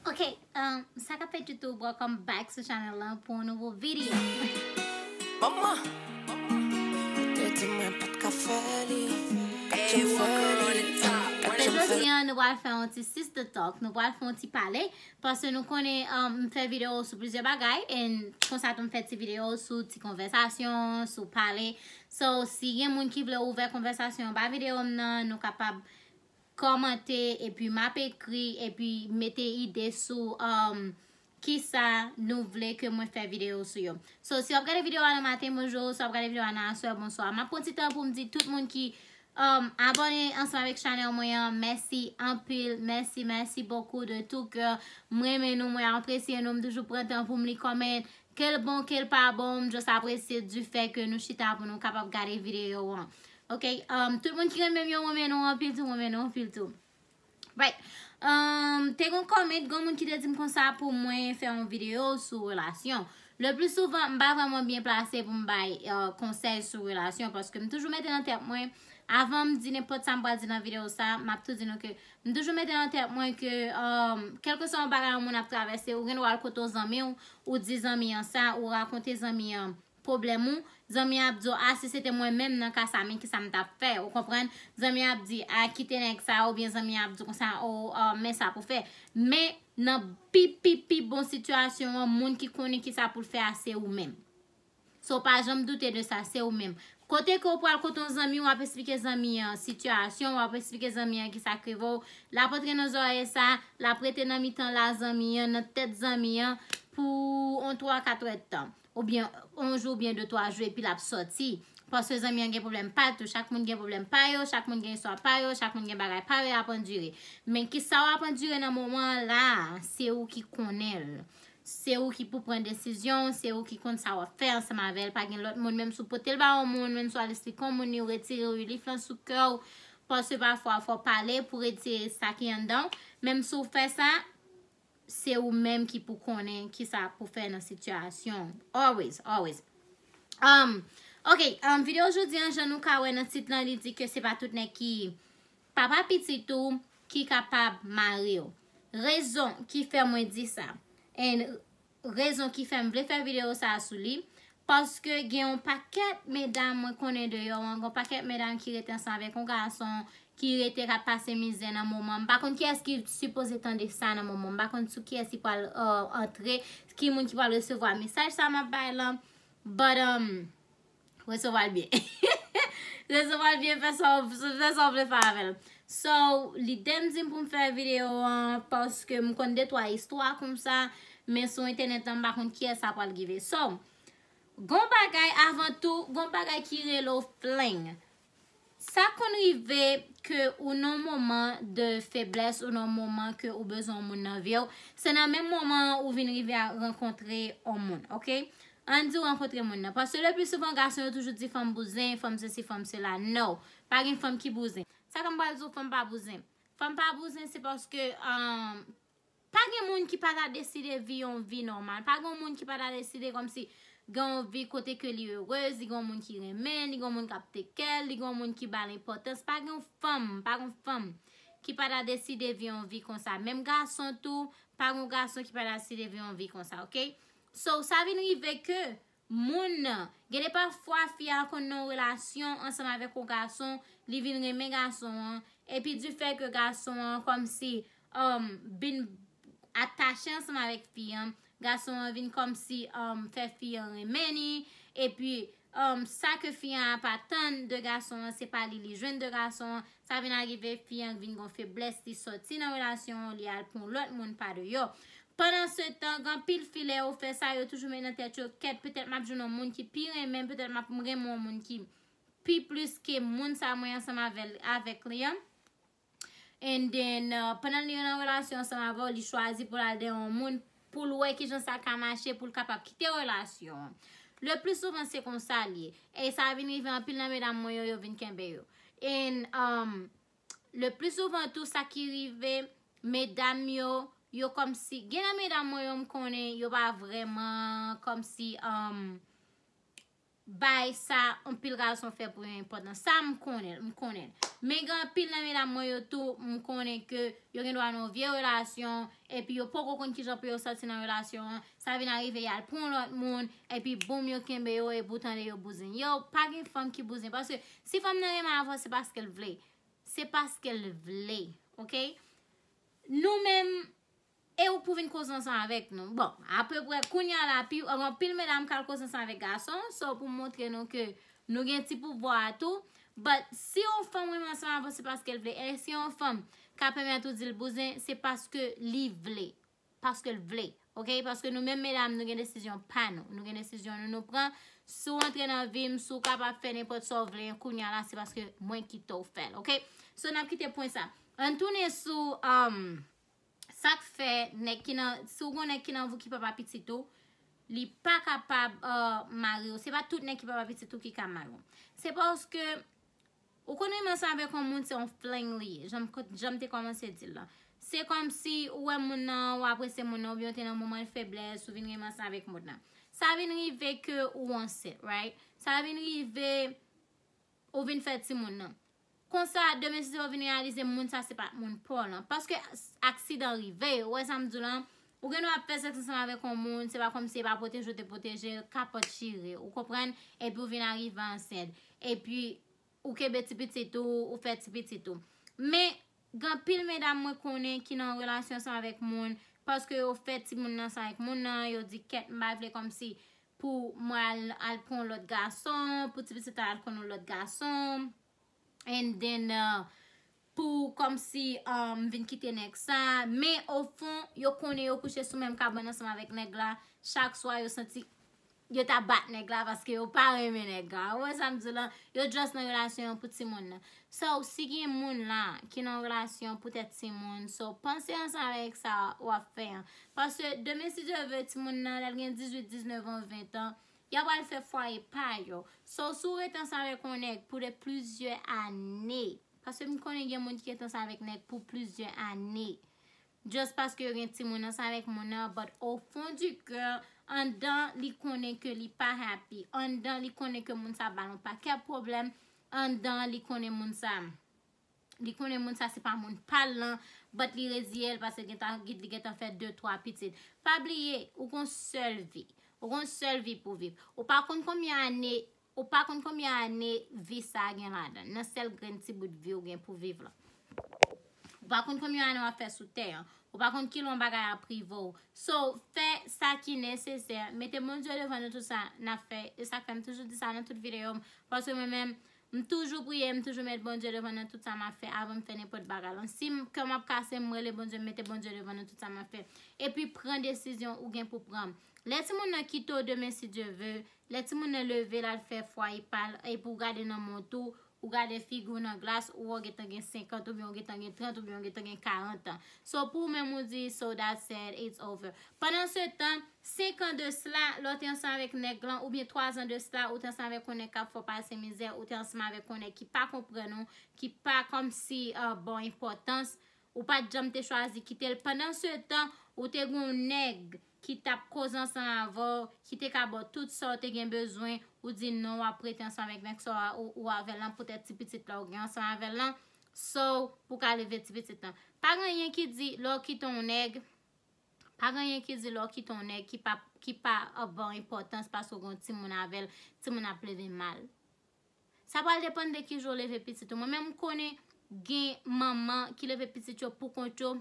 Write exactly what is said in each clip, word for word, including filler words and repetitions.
Ok, um, sa k ap fèt YouTube, welcome back sou channel lan pou yon nouvo video. Manman, ou te di mwen pa t ka fè li. Kat jan m fè li, kat jan m fè li. Jodi an, nou pral fè yon ti sister talk, nou pral fè yon ti pale, paske nou konnen, um, m fè videyo sou plizyè bagay, and konsa tou m fè ti videyo sou ti konvèsasyon, sou pale. So, si gen moun ki vle ouvè konvèsasyon anba videyo m nan, nou kapab kòmante, epi m ap ekri, epi mete ide sou, um, kisa nou vle ke mwen fè videyo sou yo. So, si w ap gade videyo a nan maten, bonjou, si w ap gade videyo a nan aswè, bonswa. M ap pran ti tan pou m di tout moun ki, um, abòne ansanm avèk chanèl mwen an, mèsi anpil, mèsi, mèsi bokou de tout kè. M renmen nou, mwen apresye nou, m toujou pran tan pou m li kòmant. Ke l bon, ke l pa bon, m just apresye du fait ke nou chita pou nou kapab gade videyo an. Ok, um, tout moun ki renmen m yo, renmen nou anpil tou, renmen nou anpil tou. Right. Um, te gon comment, gon moun ki te di m konsa pou mwen fè yon videyo sou relasyon. Le plus souvent, m pa vrèman byen plase pou m bay, uh, konsèy sou relasyon, paske m toujou mete nan tèt mwen, avan m di nenpòt sa m pral di nan videyo sa, m ap tou di nou ke m toujou mete nan tèt mwen ke, um, kèlkeswa yon bagay yon moun ap travèse, ou gen dwa al kote yon zanmi w, ou di zanmi an sa, ou rakonte zanmi an pwoblèm ou, zanmi an ap di w, "A, si se te mwen menm nan ka sa, men kisa m t ap fè?" Ou konprann? Zanmi an ap di, "A, kite nèg sa," oubyen zanmi an ap di w konsa, "O, uh, men sa pou fè." Men nan pi, pi, pi bon sitiyasyon an, moun ki konnen kisa pou l fè a, se ou menm. So, pa janm doute de sa, se ou menm. Kote ke w pral kote yon zanmi, w ap esplike zanmi an sitiyasyon, w ap esplike zanmi an kisa k rive w. L ap antre nan zòrèy sa, l ap rete nan mitan la zanmi an, nan tèt zanmi an, pou yon twa, kat èdtan. Oubyen, yon jou, oubyen de, twa jou, epi l ap sòti. Paske zanmi an gen pwoblèm pa l tou. Chak moun gen pwoblèm pa yo, chak moun gen istwa pa yo, chak moun gen bagay pa yo, y ap andire. Men kisa w ap andire nan moman an la, se ou ki konnen l. Se ou ki pou pran desizyon, se ou ki konn sa w ap fè ansanm avè l. Pa gen lòt moun, menm si w pote l ba yon moun, menm si w al esplike yon moun li, ou retire relief lan sou kè w. Paske pafwa, fò w pale pou retire sa ki anndan w. Menm si w fè sa, se ou menm ki pou konnen kisa pou fè nan sitiyasyon. Always, always. Um, ok, um, videyo jodi an, jan nou ka wè nan tit lan, li di ke se pa tout nèg ki papa pitit ou ki kapab mare w. Rezon ki fè mwen di sa, and rezon ki fè m vle fè videyo sa a sou li, paske gen yon pakèt medam mwen konnen deyò an, gen yon pakèt medam ki rete ansanm avèk yon gason, ki rete k ap pase mizè nan moman. M pa konn kiyès ki sipoze tande sa nan moman. M pa konn sou kiyès ki pral, uh, antre, ki moun ki pral resevwa mesaj sa m ap bay lan. But, um, resevwa l byen. Resevwa l byen, fè sa w, fè sa w vle fè avè l. So, lide m di m pou m fè videyo an, paske m konn de twa istwa konsa, men sou entènèt lan, m pa konn kiyès sa pral rive. So, gon bagay, avan tou, gon bagay ki rele w fling. Sa konn rive ke ou nan moman de feblès, ou nan moman ke ou bezwen yon moun nan vi w, se nan menm moman an ou vin rive a rankontre yon moun, ok? Ann di w rankontre moun nan. Paske le pli souvan, gason yo toujou di fanm bouzen, fanm sesi, fanm sela. No, pa gen fanm ki bouzen. Sa k m pral di w, fanm pa bouzen. Fanm pa bouzen, se paske, um, pa gen moun ki pa ta deside vi yon vi nòmal. Pa gen moun ki pa ta deside kòmsi gen yon vi kote ke li erez, li gen yon moun ki renmen, li gen yon moun k ap take care l, li gen yon moun ki ba l enpòtans. Pa gen yon fanm, pa gen yon fanm ki pa ta deside vi yon vi konsa. Menm gason tou, pa gen yon gason ki pa ta deside vi yon vi konsa, ok? So, sa vin rive ke moun nan, gen de pafwa fi a konn nan yon relasyon ansanm avèk yon gason, li vin renmen gason an, epi du fait ke gason an kòmsi, um, vin atache ansanm avèk fi an, gason an vin kòmsi, um, fè fi an renmen li, epi, um, sa ke fi an ap atann de gason an, se pa li li jwenn de gason an, sa vin arive fi an vin gon feblès, li sòti nan relasyon an, li al pou yon lòt moun pa deyò. Pandan se tan, gen anpil fi lè yo fè sa, yo toujou met nan tèt yo, kèt, petèt m ap jwenn yon moun ki pi renmen, petèt m ap renmen yon moun ki pi plis ke moun sa mwen ansanm avè l, avèk li an. And then, uh, pandan li nan relasyon ansanm avè w, li chwazi pou l al dèyè yon moun, pou l wè kijan sa ka mache, pou l kapab kite relasyon an. Le pli souvan, se konsa l ye. E sa vin rive anpil nan medam mwen yo, yo vin kenbe yo. And, um, le pli souvan tou, sa ki rive, medam yo, yo kòmsi, gen nan medam mwen yo m konnen, yo pa vrèman kòmsi, um, bay sa anpil gason fè pou yo enpòtan. Sa m konnen, m konnen. Men gen anpil nan medam mwen yo tou, m konnen ke yo gen dwa nan yon vye relasyon, epi yo poko konn kijan pou yo sòti nan relasyon an. Sa vin arive, y al pran yon lòt moun, epi boum, yo kenbe yo, epi w tande yo bouzen. Yo, pa gen fanm ki bouzen. Paske si fanm nan renmen avè w, se paske l vle. Se paske l vle, oke? Nou menm, e ou pou vin koze ansanm avèk nou. Bon, apeprè, kounye a la, pi, anpil medam k al koze ansanm avèk gason, so pou montre nou ke nou gen ti pouvwa a tou. But si yon fanm renmen ansanm avè w, se paske l vle. E si yon fanm ka pèmèt ou di l bouzen, se paske li vle. Paske l vle. Oke? Paske nou menm medam, nou gen desizyon pa nou. Nou gen desizyon nou, nou pran. Si w antre nan vi m, si w kapab fè nenpòt sa w vle, kounye a la, se paske mwen kite w fè l. Oke? So, n ap kite pwen sa. Ann tounen sou, um, sa k fè nèg ki nan, si w gon nèg ki nan vi w ki papa pitit ou, li pa kapab uh, mare w. Se pa tout nèg ki papa pitit ou ki ka mare w. Se paske ou konn renmen ansanm avèk yon moun, se yon fling li ye. Jan m, jan m te kòmanse di l la. Se kòmsi ou wè moun nan, ou apresye moun nan, oubyen w te nan moman feblès, ou vin renmen ansanm avèk moun nan. Sa vin rive ke ou ansent, right? Sa vin rive ou vin fè timoun nan. Konsa, demen si w vin reyalize moun sa se pa moun pa w lan. Paske aksidan rive, ou wè sa m di w lan, ou gen dwa ap fè sèks ansanm avèk yon moun, se pa kòmsi e pa pwoteje w te pwoteje l, kapòt chire, ou konprann? Epi w vin arive ansent. Epi ou kenbe ti pitit ou, ou fè ti pitit ou. Men, gen anpil medam mwen konnen ki nan relasyon ansanm avèk moun, paske yo fè timoun nan ansanm avèk moun nan, yo di kèt m pa vle kòmsi pou mwen al, al pran yon lòt gason, pou ti pitit la al konn yon lòt gason, and then uh, pou kòmsi um, vin kite nèg sa. Men ofon, yo konnen yo kouche sou menm kabann ansanm avèk nèg la. Chak swa yo santi yo ta bat nèg la paske yo pa renmen nèg la. Ou wè sa m di w lan? Yo just nan relasyon an pou timoun nan. So, si gen moun la ki nan relasyon poutèt timoun, so, panse ansanm avèk sa w ap fè an. Paske demen, si Dye vle, timoun nan, lè l gen dizuit, diznèf an, ven an, y ap al fè fwaye pa yo. So, si w rete ansanm avèk yon nèg pou de plizyè ane, paske m konnen gen moun ki rete ansanm avèk nèg pou plizyè ane, just paske yo gen timoun ansanm avèk moun nan, but au fond du cœur, anndan li konnen ke li pa happy, anndan li konnen ke moun sa ba l yon pakèt pwoblèm, anndan li konnen moun sa, li konnen moun sa se pa moun pa l lan, but li reziye l paske gentan, li gentan fè de twa pitit. Pa bliye, ou gon sèl vi. Ou gon sèl vi pou viv. Ou pa konn konbyen ane, ou pa konn konbyen ane vi sa gen ladan l, nan sèl grenn ti bout vi ou gen pou viv lan. Ou pa konn konbyen ane w ap fè sou tè an. Ou pa konn kilè yon bagay ap rive w. So, fè sa ki nesesè. Mete Bondye devan nan tout sa n ap fè. E sa k fè m toujou di sa nan tout videyo m. Paske mwen menm, m toujou priye, m toujou met Bondye devan nan tout sa m ap fè avan m fè nenpòt bagay lan. Si m, kè m ap kase, m rele Bondye, m mete Bondye devan nan tout sa m ap fè. Epi pran desizyon ou gen pou pran. Lè timoun nan kite w demen, si Dye vle, lè timoun nan leve, l al fè fwaye pa l, epi w gade nan mont ou, ou gade figi w nan glas, ou wè w gentan gen senkant, oubyen w gentan gen trant, oubyen w gentan gen karant an. So, pou ou menm ou di, so that's it, it's over. Pandan se tan, senk an de sla, lè w te ansanm avèk nèg lan, oubyen twa zan de sla, ou te ansanm avèk yon nèg k ap fè w pase mizè, ou te ansanm avèk yon nèg ki pa konprann ou, ki pa kòmsi uh, ba w enpòtans, ou pa t janm te chwazi kite l. Pandan se tan, ou te gen yon nèg ki t ap koze ansanm avè w, ki te ka ba w tout sa w te gen bezwen, ou di non, w ap rete ansanm avèk nèg sa w, ou, ou avè l lan poutèt ti pitit la ou gen ansanm avè l lan. So, pou w ka leve ti pitit lan. Pa gen anyen ki di lè w kite yon nèg, pa gen anyen ki di lè w kite yon nèg ki pa, ki pa ap ba w enpòtans paske w gen yon timoun avè l, timoun ap leve mal. Sa pral depann de ki jan w leve pitit ou. Mwen menm m konnen gen manman ki leve pitit yo pou kont yo,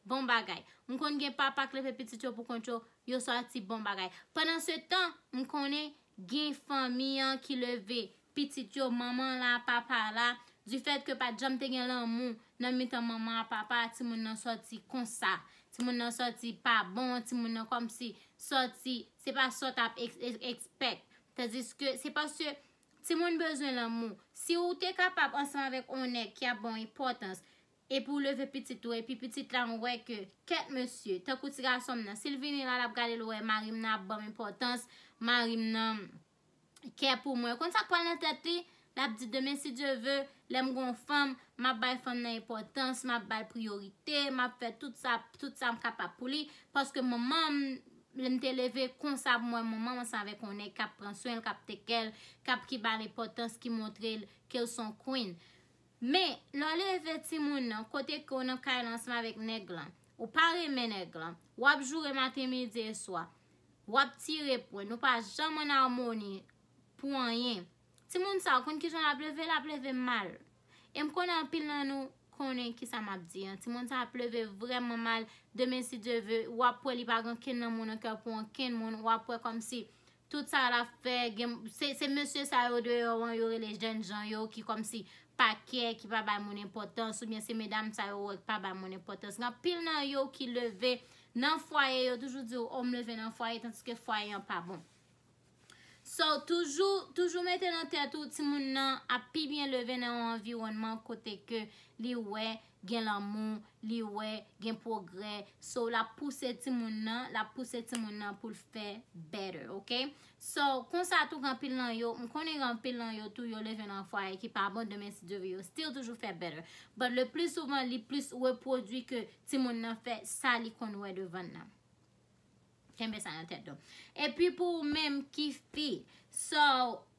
bon bagay. M konn gen papa k leve pitit yo pou kont yo, yo sòti bon bagay. Pandan se tan, m konnen gen fanmi an ki leve pitit yo, manman la, papa la, difèt ke pa t janm te gen lanmou nan mitan manman a, papa a, timoun nan sòti konsa. Timoun nan sòti pa bon, timoun nan kòmsi sòti, se pa sa w t ap ex-, ex-, expect. Tandiske se paske timoun bezwen lanmou. Si w te kapab ansanm avèk yon nèg ki ap ba w enpòtans, epi w leve pitit ou, epi pitit la, m wè ke, kèt mesye, tankou ti gason m nan, si l vini la, l ap gade l, wè, mari m nan ap ban m enpòtans, mari m nan kè pou mwen. Konn sa k pral nan tèt li? L ap di, demen, si Dye vle, lè m gen yon fanm, m ap bay fanm nan enpòtans, m ap ba l priyorite, m ap fè tout sa, tout sa m kapab pou li, paske manman m, lè m te leve konsa pou m wè manman m ansanm avèk yon nèg k ap pran swen l, k ap tekè l, k ap ki ba l enpòtans, ki montre l ke l se yon queen. Men, lè w leve timoun nan, kote ke w nan kay la ansanm avèk nèg lan, ou pa renmen nèg lan, w ap joure maten, midi e swa, w ap tire pwen, nou pa janm ann amoni pou anyen. Timoun sa, ou konn kijan l ap leve? L ap leve mal. E m konnen anpil nan nou konnen kisa m ap di an. Timoun sa ap leve vrèman mal. Demen, si Dye ve, w ap wè li pa gen kenn lanmou nan kè pou ankenn moun. W ap wè kòmsi tout sa l ap fè, gen, se, se mesye sa yo deyò an, yo rele jènjan yo, ki kòmsi pa kè, ki pa bay moun enpòtans, oubyen se medam sa yo wè ki pa bay moun enpòtans. Gen anpil nan yo ki leve nan fwaye, yo toujou di w, o, m leve nan fwaye, tandiske fwaye an pa bon. So, toujou, toujou mete nan tèt ou, timoun nan ap pi byen leve nan yon anviwònman kote ke li wè gen lanmou, li wè gen pwogrè. So, l ap pouse timoun nan, l ap pouse timoun nan pou l fè better, ok? So, konsa tou, gen anpil nan yo, m konnen gen anpil nan yo tou, yo leve nan fwaye ki pa bon, demen, si Dye ve, yo still toujou fè better. But le plus souvent, li plis repwodui ke timoun nan fè sa li konn wè devan l nan. Kenbe sa nan tèt ou. Epi pou ou menm ki fi, so,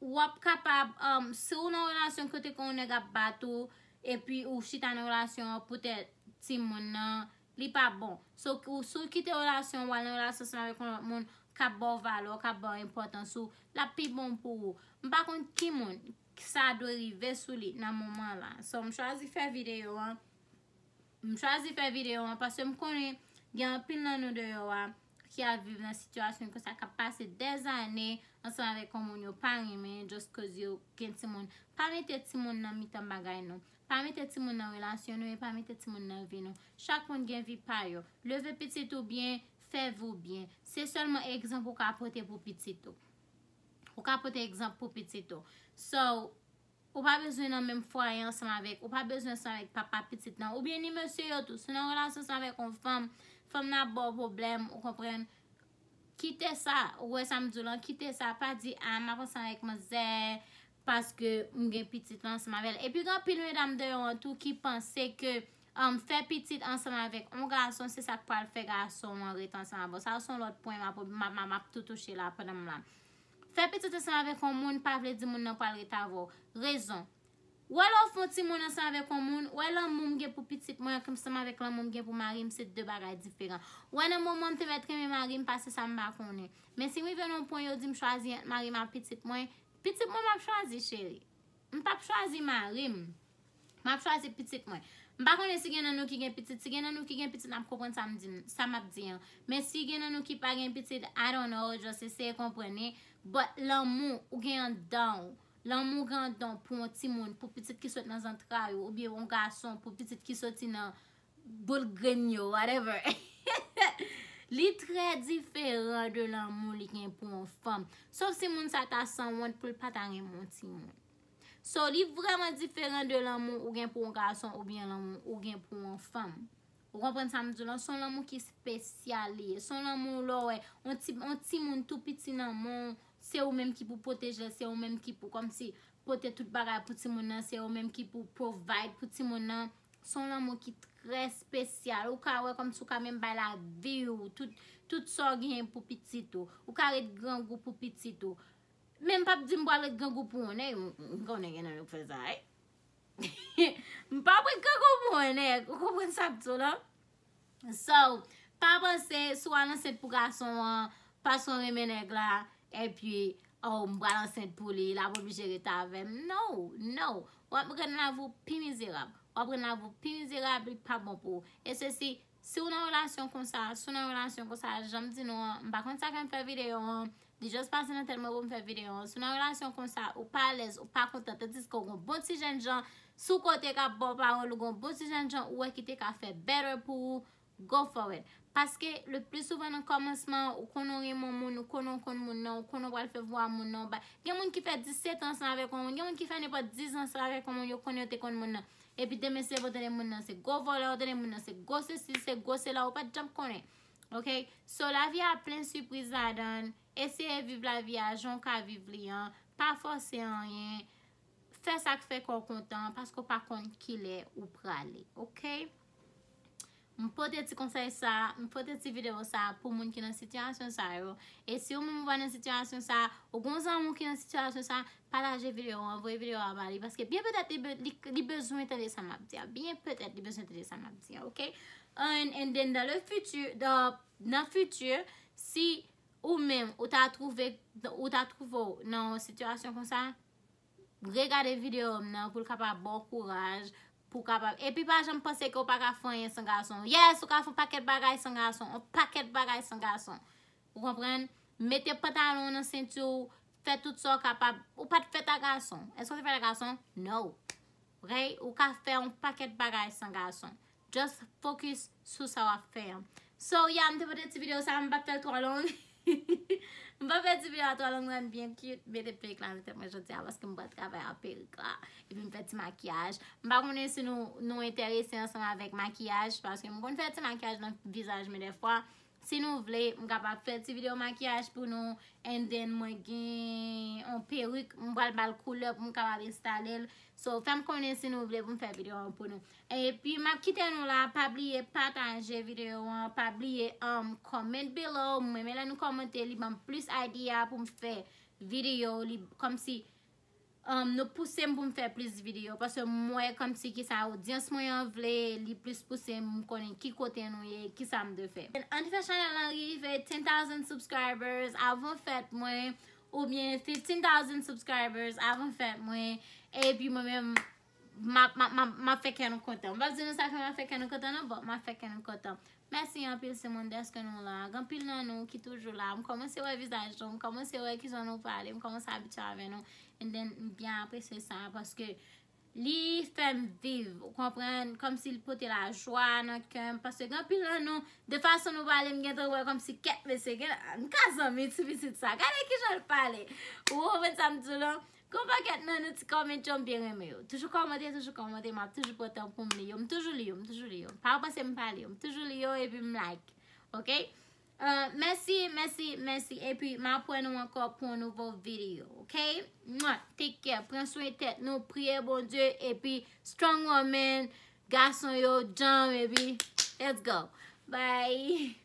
w ap kapab, um, si w nan relasyon kote ke yon nèg ap bat ou, epi ou chita nan relasyon an poutèt timoun nan, li pa bon. So, ou, si w kite relasyon, w al nan relasyon ansanm avèk yon lòt moun k ap ba w valè, k ap ba w enpòtans ou, l ap pi bon pou ou. M pa konn ki moun sa dwe rive sou li nan moman la. So, m chwazi fè videyo an. M chwazi fè videyo an paske m konnen gen anpil nan nou deyò a ki ap viv nan sitiyasyon konsa, k ap pase dèzane ansanm avèk yon moun yo pa renmen, just cause yo gen timoun. Pa mete timoun nan mitan bagay nou. Pa mete timoun nan relasyon nou e pa mete timoun nan vi nou. Chak moun gen vi pa yo. Leve pitit ou byen, fè vi w byen. Se sèlman egzanp ou ka pote pou pitit ou. Ou ka pote egzanp pou pitit ou. So, ou pa bezwen nan menm fwaye ansanm avèk, ou pa bezwen ansanm avèk papa pitit lan, oubyen ni mesye yo tou. Si w nan relasyon ansanm avèk yon fanm, fanm nan ap ba w pwoblèm, ou konprann? Kite sa, ou wè sa m di w lan, kite sa, pa di, a, m ap ansanm avèk manzè, paske m gen pitit lan ansanm avè l. Epi gen anpil medam deyò an tou ki panse ke, um, fè pitit ansanm avèk yon gason, se sa k pral fè gason an ret ansanm avè w. Sa se yon lòt pwen m ap, m ap, m ap, m ap tou touche la pandan m la. Fè pitit ansanm avèk yon moun pa vle di moun nan pral ret avè w. Rezon. Ou wè lè w fè yon timoun ansanm avèk yon moun, ou wè lanmou m gen pou pitit mwen ansanm avèk lanmou m gen pou mari m, se de bagay diferan. Ou wè nan moman m te mèt renmen mari m pase sa m pa konnen. Men si m rive nan yon pwen yo di m chwazi ant mari m ak pitit mwen, pitit mwen m ap chwazi, cheri. M p ap chwazi mari m. M ap chwazi pitit mwen. M pa konnen si gen nan nou ki gen pitit. Si gen nan nou ki gen pitit, n ap konprann sa m di, sa m ap di an. Men si gen nan nou ki pa gen pitit, I don't know, just eseye konprann li. But lanmou ou gen anndan w. Lanmou ou gen anndan w pou yon timoun, pou pitit ki sot nan zantray ou, oubyen yon gason, pou pitit ki soti nan boul grenn yo, whatever. Li trè diferan de lanmou li gen pou yon fanm. Sof si moun sa ta sanwont pou l pa ta renmen yon timoun. So, li vrèman diferan de lanmou ou gen pou yon gason oubyen lanmou ou gen pou yon fanm. Ou konprann sa m di w lan? Se yon lanmou ki espesyal li ye. Se yon lanmou lè w wè, yon ti, yon timoun tou piti nan men w, se ou menm ki pou pwoteje l, se ou menm ki pou kòmsi pote tout bagay pou timoun nan, se ou menm ki pou provide pou timoun nan. Se yon lanmou ki trè espesyal. Ou ka wè kòmsi ou ka menm bay lavi w, tout, tout sa w genyen pou pitit ou. Ou ka ret grangou pou pitit ou. Men m p ap di m pral ret grangou pou yon nèg, m, m konnen gen nan nou k fè sa, wi. M p ap ret grangou pou yon nèg, ou konprann sa m di w lan? So, pa panse, si w al ansent pou gason an, paske w renmen nèg la, epi, oh, m pral ansent pou li, l ap oblije ret avè m. No, no. W ap rann lavi w pi mizerab. W ap rann lavi w pi mizerab, li pa bon pou ou. E sesi, si w nan relasyon konsa, si w nan relasyon konsa, jan m di nou an, m pa konn sa fè m fè videyo an, li just pase nan tèt mwen pou m fè videyo an. Si w nan relasyon konsa, ou pa alèz, ou pa kontan, tandiske w gen yon bon ti jènjan sou kote k ap ba w pawòl, ou gen yon bon ti jènjan ou wè ki te ka fè better pou ou, go for it. Paske le pli souvan nan kòmansman, ou konnen w renmen yon moun, ou konnen w konn moun nan, ou konnen w pral fè vwa moun nan, ou ba, gen moun ki fè disèt an ansanm avèk yon moun, gen moun ki fè nenpòt diz an ansanm avèk yon moun, yo konnen yo te konn moun nan. Epi demen se leve w tande moun nan se gwo vòlè, w tande moun nan se gwo sesi, se gwo sela, ou pa t janm konnen. Ok? So, lavi a plen sipriz ladan l. Eseye viv lavi a jan w ka viv li an. Pa fòse anyen. Fè sa k fè kè w kontan, paske w pa konn kilè ou prale. Ok? M pote ti konsèy sa, m pote ti videyo sa pou moun ki nan sitiyasyon sa yo. E si ou menm ou pa nan sitiyasyon sa, ou gon zanmi w ki nan sitiyasyon sa, pataje videyo an, voye videyo a ba li. Paske byen petèt li, be- li, li bezwen tande sa m ap di a. Byen petèt li bezwen tande sa m ap di a, ok? And, and then dans le futur, dans, nan fitir, si ou menm ou ta twouve, ou ta twouve w nan yon sitiyasyon konsa, regade videyo m nan pou l kapab ba w kouraj, pou w kapab, epi pa janm panse ke w pa ka fè anyen san gason. Yes, ou ka fè yon pakèt bagay san gason, yon pakèt bagay san gason. Ou konprann? Mete pantalon w nan senti w, fè tout sa w kapab. Ou pa t fèt a gason. Èske w te fèt a gason? No. Ok? Ou ka fè yon pakèt bagay san gason. Just focus sou sa w ap fè an. So, yeah, m te pote ti videyo sa, m pa t fè l twò long. M pa fè ti videyo a twò long, mwen byen cute. Mete perik la nan tèt mwen jodi a, paske m pral travay ak perik la. Epi m fè ti makiyaj. M pa konnen si nou, nou enterese ansanm avèk makiyaj, paske m konn fè ti makiyaj nan vizaj mwen dèfwa. Si nou vle, m kapab fè ti videyo makiyaj pou nou. And then, mwen gen yon perik, m pral ba l koulè pou m kapab enstale l. So, fè m konnen si nou vle pou m fè videyo an pou nou. Epi, m ap kite nou la. Pa bliye pataje videyo an. Pa bliye, um, comment below. M renmen lè nou kòmante, li ban m plis idea pou m fè videyo. Li kòmsi, um, nou pouse m pou m fè plis videyo. Paske m wè kòmsi ki sa odyans mwen an vle, li plis pouse m konnen ki kote nou ye, ki sa m dwe fè. Ann fè chanèl lan rive ten thousand subscribers avan fèt mwen, oubyen fifteen thousand subscribers avan fèt mwen. Epi mwen menm, m ap, m ap, m ap, m ap fè kè nou kontan. M p ap di nou sa fè m ap fè kè nou kontan non, but m ap fè kè nou kontan. Mèsi anpil, se moun dèske nou la. Gen anpil nan nou ki toujou la. M kòmanse wè vizaj nou, m kòmanse wè kijan nou pale, m kòmanse abitye avè nou. And then, m byen apresye sa, paske li fè m viv, ou konprann? Kòmsi l pote lajwa nan kè m, paske gen anpil nan nou, de fason nou pale, m gentan wè kòmsi kèt mesye, gen, m ka zanmi ti pitit sa. Gade kijan l pale. Ou konprann sa m di w lan? Gon pakèt nan nou ti kòmantè yo m byen renmen yo. Toujou kòmante, toujou kòmante, m ap toujou pran tan pou m li yo. M toujou li yo, m toujou li yo. Pa panse m pa li yo, m toujou li yo epi m like. Ok? Uh, mèsi, mèsi, mèsi. Epi m ap wè nou ankò pou yon nouvo videyo. Ok? Mwa, take care. Pran swen tèt nou, priye Bondye, epi strong woman, gason yo, djanm, epi let's go. Bye.